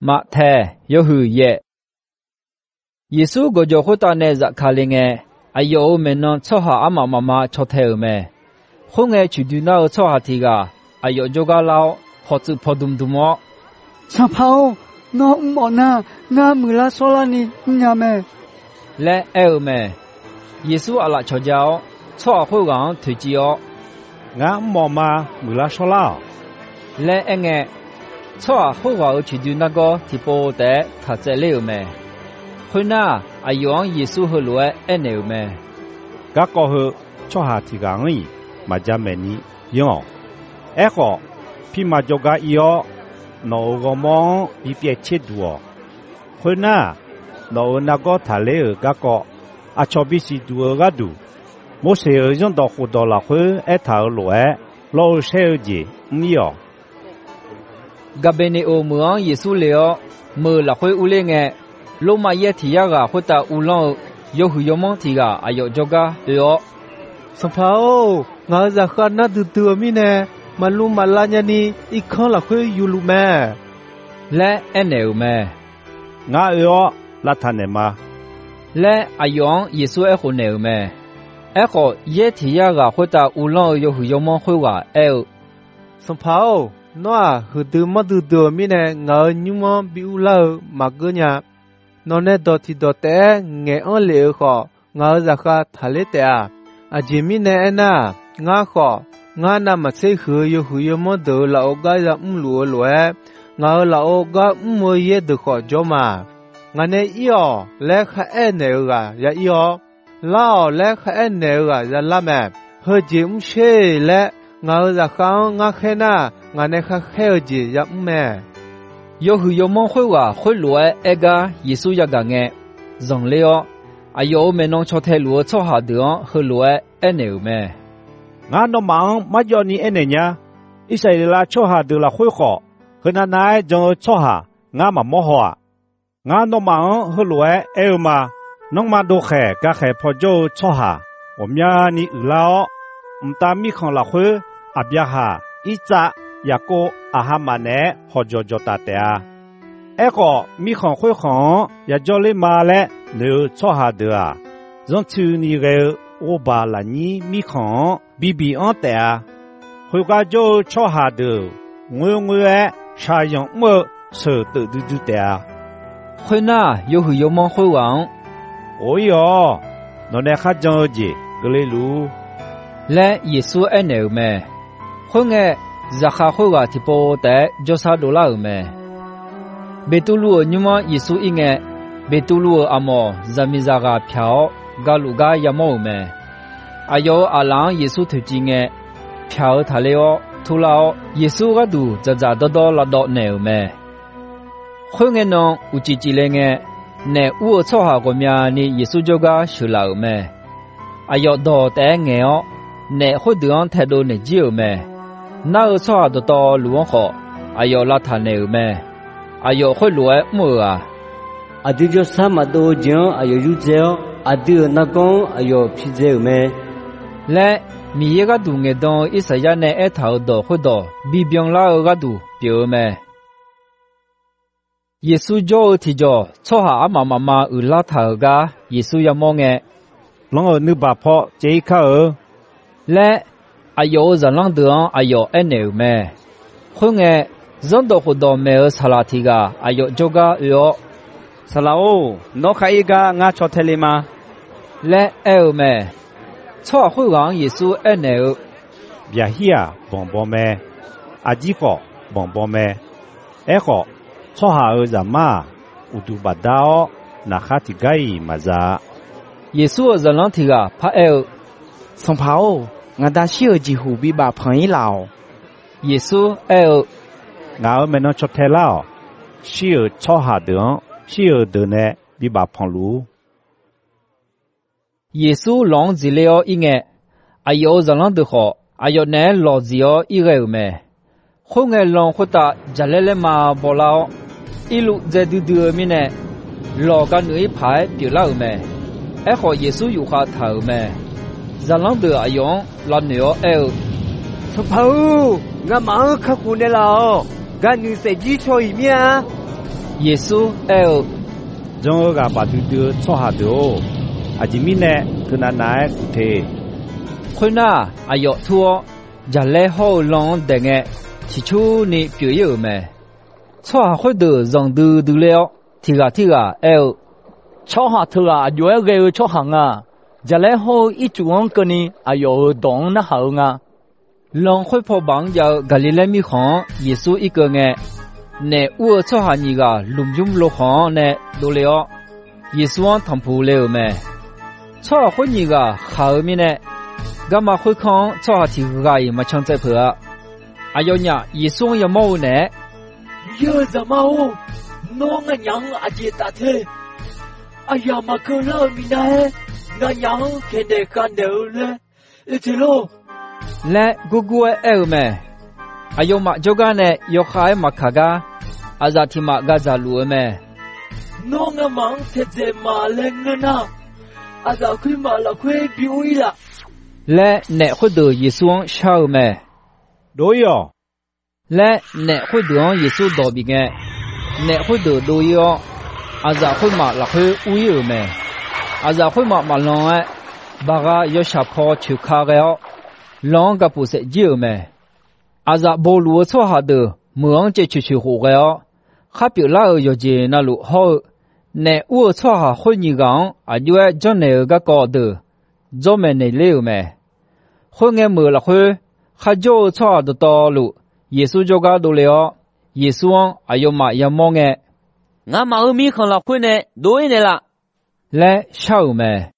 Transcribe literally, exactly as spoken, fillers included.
Maqtaeq yawhuiq yaef. Yeqsur gawqjawq khoertav nae zafkale ngae, aqyawf-euq maeqnan tsawrhaq armaf mafma caw tae-euq mae. Khoerngae, coiqdoi nar-eu tsawrhaq tiq ghaq aqyawf jawrgar lar-awr, pawqtsuif pawqdmq dmq-awr, Sanqpaq-or, nawr mrmawf nar, ngar muiqlar shawrlarni mrnya mae laer aer-eu mae. Yeqsur aqlaf cawqja-awr, tsawrhaq khoerghaq-anr toeqciv-awr, Ngar mrmawf ma. Muiqlar shawrlar-awq laer aerngae, tsawrhaq khoerghaq-euq coiqdoi nargawr tiqpov taef-aer taq tsaevler-euq mae. Khoernar, aqyawf-anr Yeqsur heulof-aer aernaeq-euq mae. Garkawv heu tsawrhaq tiq ghaq-anr-iq maq jamaeq ni yanr-awq. Aerkhawf, pirma jawrgar ir-awr, nawq-euq ghawrmawr-anr bipyaev tser duq-awq. Khoernar, nawq-euq nargawr taqler-euq garkawv aqcawq bisiq duq-eu gharduq, Morseq-euq zanrdawq khofdawq lafkhoer aertaq-euq lof-aer lawr-eu shaer-eu jeq mr-ir-awq. Gaqbeqneqoq meuq-anr Yeqsur le-awr, meuq lafkhoer urler ngae, Lormav yaer tiq yar ghaq khoertav uvlanr-eu yawhuiq yawmanr tiq ghaq aqyawf jawrgar oe-awr, Sanqpaq-or, ngaq-euq zaqkhav nar duidui-eu mirnae, maqlu maqlav nyani irkanr lafkhoer yufluf mae laer aernaeq-euq mae. Ngar oe-awr lavtaq naeq ma laer, aqyawf-anr Yeqsur aerkhof naeq-euq mae. Aerkhawf, yaer tiq yar ghaq khoertav uvlanr-eu yawhuiq yawmanr khoerghaq aer-eu, Sanqpaq-or, nawr-aq, huiqdui manrdui dui-euq mirnae ngaq-euq nymr-anr bi urlar-eu maqgeur nya. Nawqnae dawq tiqdawq taef-aer ngaeq-anr lef-euq khawf, ngaq-euq zaqkhav taqler taef-a. Aqjeq mirnae aernar, ngar khawf, ngar navmaqtser huiq-eu yawhuiq yawmanr deuq-euq lafov gar yamr luf-eu lof-aer, ngaq-euq lafov gar mr-eu yaer deuq khawf jawr ma. Ngaq nae 'Ir-awq' laer kharaer naeq-euq ghaq ya 'ir-awr, 'Lar-awq' laer kharaer naeq-euq ghaq ya lar mae. Heujeq mr sher laer ngaq-euq zaqkhav-anr ngar khaer nar, ngaq nae khakhaer-eu jeq yamr mae. Yawhuiq yawmanr khoerghaq khoerlof-aer aer gar Yeqsur yagaq ngae, zanqler-awr, aqyawf-euq maeqnan caw tae luf-eu tsawrhaq deuq-anr heulof-aer aernaeq-euq mae. Ngar nawmaf-anr marjawv ni aernaeq nya. Irsaqleqlav tsawrhaq deuq lafkhoer khawf, heunav nav-aer jan-eu tsawrhaq ngar maqmawr haw-aq. Ngar nawmaf-anr heulof-aer aer-eu ma. Nanrma dovkhaeq gakhaeq paw jawr-eu tsawrhaq ghawqmyani uiqlar-awr, mqtav mirkhanq lafkhoer Aqbyaqhaq, Irtsav, Yaqkov aqha maf naeq-aer hawqjawq jawqtaf taef-a. Aerkhawf, mirkhanq khoerkhanq-anr yajawr ler ma laer noeq-eu tsawrhaq deuq-aq, zanrtsuini ghae-eu ghovbaq lafnyir mirkhanq-anr bibiq anr taef-a. Khoergar jawr-eu tsawrhaq deuq ngoerngoer-aer shaqzanq mr-eu sheuq teuf duidui taef-a. Khoernar, yawhuiq yawmanr khoerghaq-anr, Ghof-ir-awq. Nawqnae kharjan-eu jeq keuvle luf-ur laer Yeqsur aernaeq-euq mae. Khoerngae, zaqkhav khoerghaq tiqpov taef-aer jawrshar dovlar-euq mae. Beqtuvluv-euq nymr-anr Yeqsur ir ngae, Beqtuvluv-euq aqmawq zaqmiqzaq ghaq pyaq-awr galuf gar yamawr-euq mae. Aqyawf-euq aqlaf-anr Yeqsur toeqciv ngae, pyaq-eu taqler-awr turlar-awr, Yeqsur gharduq dzaqdzaq dawrdawr lavdawv naeq-euq mae. Khoerngae nan uqcif cifle ngae, naef ur-eu tsawrhaq ghawqmyani Yeqsur jawrgar sheuqlaf-euq mae. Aqyawf dawq taef-aer ngaeq-awr, naef khoerdeuq-anr taedov naeq jir-euq mae. Nar-eu tsawrhaq dawqtawvluf-anr khawf, aqyawf lavtaq naeq-euq mae. Aqyawf khoerlof-aer mr-euq-aq, Aqdui jawrshar maqdov-eu jeq-anr aqyawf yurdzae-awr, aqdui-euq nargawr-anr aqyawf pidzae-euq mae laer, Miqyaer gharduq ngaeqdan-eu Irsaqyar nae aertaq-euq dawq khoerdawq bibyan lar-eu gharduq pyeuf-eu mae. Yeqsur jawr-eu tiqjawq tsawrhaq armaf mafma uiqlar taq-euq gar Yeqsur yamawr ngae, Lan-euq nuibaq paw caev-ir kar-eu laer, aqyawf-euq zaqlanr deuq-anr aqyawf aernaeq-euq mae. Khoerngae, zanrdawq khofdawq maeq-eu saqlaq tiq ghaq aqyawf jawrgar oe-awr, Saqlaq-or, nawr khar ir gar ngar caw tae le ma laer aer-eu mae. Tsawrhaq khoerghaq-anr Yeqsur aernaeq-eu, Byaqhir-aq, banq baw mae. Aqjir khawf, banq baw mae. Aerkhawf, Tsawrhaq-euq Zaqmar-aq, uqduq bafdar-awr, naqkhar tiqgar-iq maqza-a. Yeqsur-euq zaqlanr tiq ghaq paraer-eu, Sanqpaq-or, ngaq da shir-euq jeqhuq bibaf panq-ir laf-awq. Yeqsur aer-eu, Ngaq-euq maeqnan caw tae lar-awq. Shir-euq tsawrhaq deuq-anr, shir-euq deuq nae bibaf panq luf-ur. Yeqsur lawq-anr dziqler-awr ir ngae, aqyawf-euq zaqlanr deuq khawf, aqyawf naeq-aer lawq dziq-awr ir ghae-euq mae. Khoerngae, lan khoertav jaqlaer laerma bawlar-awr, irluv dzae duidui-eu mirnae, lawq ga'nuif-ir paq-aer pyeuflar-euq mae. Aerkhawf, Yeqsur yufkhav taq-euq mae. Zaqlanr deuq aqyawf-anr lavnoeq-awr aer-eu, Sanqpaq-or, ngamaf-anr kakhof naeqlaf-awq. Ga'nuif saefjir caw-iq mir-a. Yeqsur aer-eu, Jan-eu ghaq bafdui dui-eu tsawrhaq deuq-or, aqjeq mirnae teunav nav-aer guq te. Khoernar, aqyawf tur-awr, jaqlaer hawr-eu lan-anr daeq ngae, ciqcurni pyeuf-ir-euq mae. Tsawrhaq khoerdeuq zanqdui dui ler-awr, tiq ghaq tirghaq aer-eu, Tsawrhaq teughaq aqjox-aer ghae-eu tsawrhaq nga. Jaqlaer hawr-eu ircuf-anr keuvni aqyawf-euq dawq-anr narhaq-eu nga. Lan khoer paw baq-anr jav-eu Gaqliqlaer mirkhanq-anr Yeqsur irkeuv ngae, naef ur-eu tsawrhaq nyiq ghaq lmqbymr lo khanq-anr nae dovle-awr, Yeqsur-anr tanqpuq le-euq mae. Tsawrhaq khoer nyiq ghaq khaq-eu mirnae, garma khoerkanr-anr tsawrhaq tiq ghaq-iq maqcan tsaev peuq-a. Aqyawfnyaf Yeqsur-anr yamawr-eu naeq-aer, Miqyaer-euq Zaqmar-or, nawr nganyaf-anr aqjeq taf te. Aqyawf maqkeuv lar-euq minav-aer nganyaf-anr khaeqnaeq khavnaeq-eu laer oe te lor laer gurgur-aer aer-eu mae. Aqyawfmaf jawrgar nae yawkhav-aer maqkaq gar, aqzaf tiq maf gazaq luf-eu mae. Nawr ngamaf-anr taedzaeq ma laer ngeur nar, aqzaf khoermaf lafkhoer bi ur-ir laf laer, naef khoerdeuq Yeqsur-anr shar-eu mae. Dov-ir-awq laer, naef khoerdeuq-anr Yeqsur dawq bif ngae, naef khoerdeuq dov-ir-awr, aqzaf khoermaf lafkhoer ur-ir-euq mae. Aqzaf khoermaf maqlan-aer, baq gha yawshaq paw coeq ka ghae-awr, lan-anr gapuf saef jir-euq mae. Aqzaf bo luf-eu tsawrhaq deuq meuq-anr caev coeq coeq khof ghae-awr, khar pyeuflar-euq yawqjeq na luf hawr-eu, naef ur-eu tsawrhaq khoer nyiq ghaq-anr aq jov-aer janrnaeq-euq garkawv deuq dzawr maeqnaeq ler-euq mae. Khoerngae meuq lafkhoer, khar jawr-eu tsawrhaq dawqtawvluf Yeqsur jawrgar dovle-awr, Yeqsur-anr aqyawfmaf yamawr ngae, Ngamaf-euq mirkhanq lafkhoer nae dov-ir naeqlaf laer shar-euq mae.